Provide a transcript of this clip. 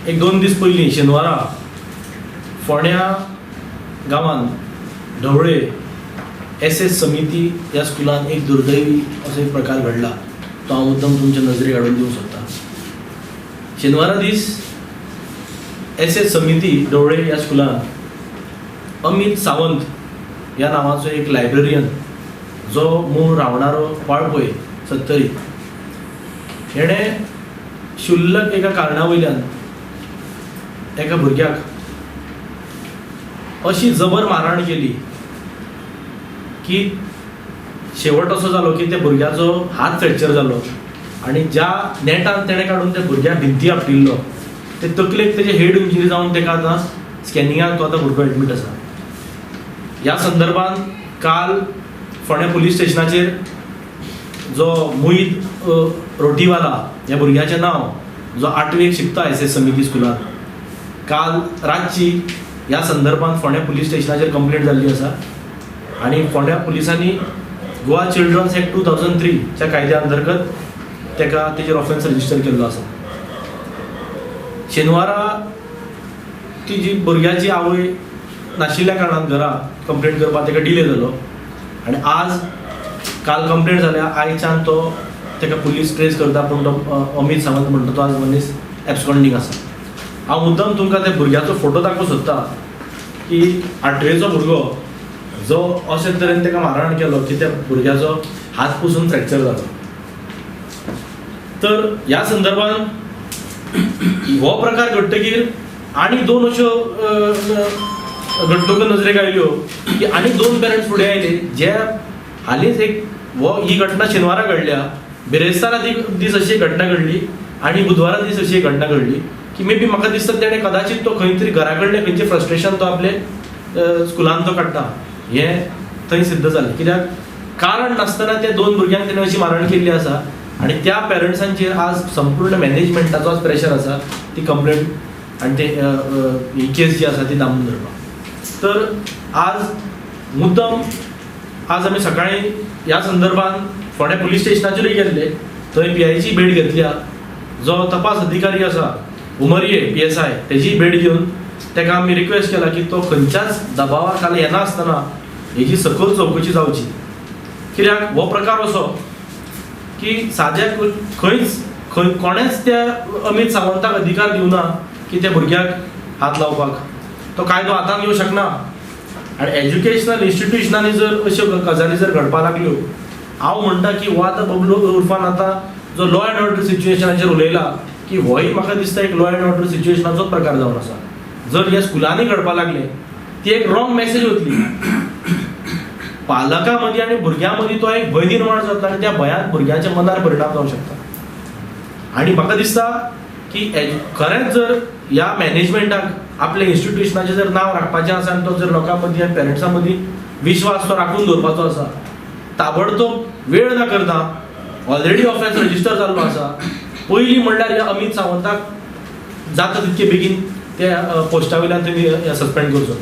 एक 2 दीस पयलीं शेनवारा फोंड्या गांवांत ढवळे एस एस समिती ह्या स्कुलान एक दुर्दैवी असो एक प्रकार घडला. तो हांव मुद्दम तुमच्या नजरेक हाडून दिवंक सोदतां. शेनवारा दीस एस एस समिती ढवळे ह्या स्कुलान अमीत सावंत ह्या नांवाचो एक लायब्ररियन, जो मूळ रावणारो वाळपय सत्तरी, हेणें क्षुल्लक एका कारणा वयल्यान एका भुरग्याक अशी जबर मारहाण केली की शेवट असो जालो की त्या भुरग्याचो हात फ्रॅक्चर जालो आनी ज्या नेटान तेणें काडून त्या भुरग्याक भिंती आपटिल्लो, ते तकलेक तेजे हेड इंजुरी जावन तेका आतां स्कॅनिंगाक तो आतां भुरगो एडमीट आसा. ह्या संदर्भान काल फोंडें पुलीस स्टेशनाचेर जो मोहीत रोटीवाला ह्या भुरग्याचें नांव, जो आठवेक शिकता एस एस समिती स्कुलान, काल रातची ह्या संदर्भान फोंडें पुलीस स्टेशनाचेर कंप्लेंट जाल्ली आसा आनी फोंड्या पुलिसांनी गोवा चिल्ड्रन्स एक्ट 2003च्या कायद्या अंतर्गत तेका तेजेर ऑफेन्स रजिस्टर केल्लो आसा. शेनवारा ती जी भुरग्याची आवय नाशिल्ल्या कारणान घरा कंप्लेंट करपाक तेका डिले जालो आनी आज काल कंप्लेंट जाल्या, आयच्यान तो तेका पुलीस ट्रेस करता, पूण तो अमीत सावंत म्हणटा तो आज मनीस एब्सकॉन्डींग आसा. हांव मुद्दम तुमकां त्या भुरग्याचो फोटो दाखोवंक सोदता की आठवेचो भुरगो जो अशे तरेन तेका मारहाण केलो की त्या भुरग्याचो हात पसून फ्रॅक्चर जालो. तर ह्या संदर्भान हो प्रकार घडटकीर आनी दोन अश्यो घडणुको नजरेक आयल्यो की आनी दोन पेरंट्स फुडें आयले, जे हालींच एक हो ही घटना शेनवारा घडल्या, बिरेस्तारा दीस अशी एक घटना घडली आनी बुधवारा दीस अशी एक घटना घडली की मे बी म्हाका दिसता तेणें कदाचित तो खंय तरी घरा कडले खंयचें फ्रस्ट्रेशन तो आपले स्कुलान तो काडटा हें थंय सिद्ध जालें. कित्याक कारण नासतना त्या दोन भुरग्यांक तेणें अशी मारहाण केल्ली आसा आनी त्या पेरंट्सांचेर आज संपूर्ण मॅनेजमेंटाचो आज प्रेशर आसा ती कंप्लेंट आनी ते ही केस जी आसा ती दामून धरपाक. तर आज मुद्दम आज आमी सकाळीं ह्या संदर्भान फोंडें पुलीस स्टेशनाचेरूय गेल्ले. थंय पीआयची भेट घेतल्या. जो तपास अधिकारी आसा उमरये पीएसआय, तेजी भेट घेवन तेका आमी रिक्वेस्ट केला की तो खंयच्याच दबावा खाला येनासतना हेजी सखोल चवकशी जावची. कित्याक हो प्रकार असो की साद्या खंयच खंय कोणेच त्या अमीत सावंताक अधिकार दिवना की त्या भुरग्याक हात लावपाक. तो कायदो हातान घेवंक शकना आनी एज्युकेशनल इन्स्टिट्युशनांनी जर अश्यो गजाली जर घडपाक लागल्यो, हांव म्हणटा की हो आतां बबलू उर्फान आतां जो लॉ एंड ऑर्डर सिच्युएशनाचेर उलयला की होय म्हाका दिसता एक लॉ एंड ऑर्डर सिच्युएशनाचोच प्रकार जावन आसा. जर ह्या स्कुलांनी घडपाक लागले, ती एक रॉंग मॅसेज वतली पालकां मदीं आनी भुरग्यां मदीं. तो एक भंय निर्माण जाता आनी त्या भंयान भुरग्यांच्या मनार परिणाम जावंक शकता. आनी म्हाका दिसता की खरेंच जर ह्या मॅनेजमेंटाक आपल्या इन्स्टिट्युशनाचें जर नांव राखपाचें आसा आनी तो जर लोकां मदीं आनी पेरंट्सां मदीं विश्वास तो राखून दवरपाचो आसा, ताबडतोब वेळ ना करता, ऑलरेडी ऑफेन्स रजिस्टर जाल्लो आसा, पयलीं म्हणल्यार ह्या अमीत सावंताक जाता तितके बेगीन त्या पोस्टा वयल्यान तुमी सस्पेंड करचो.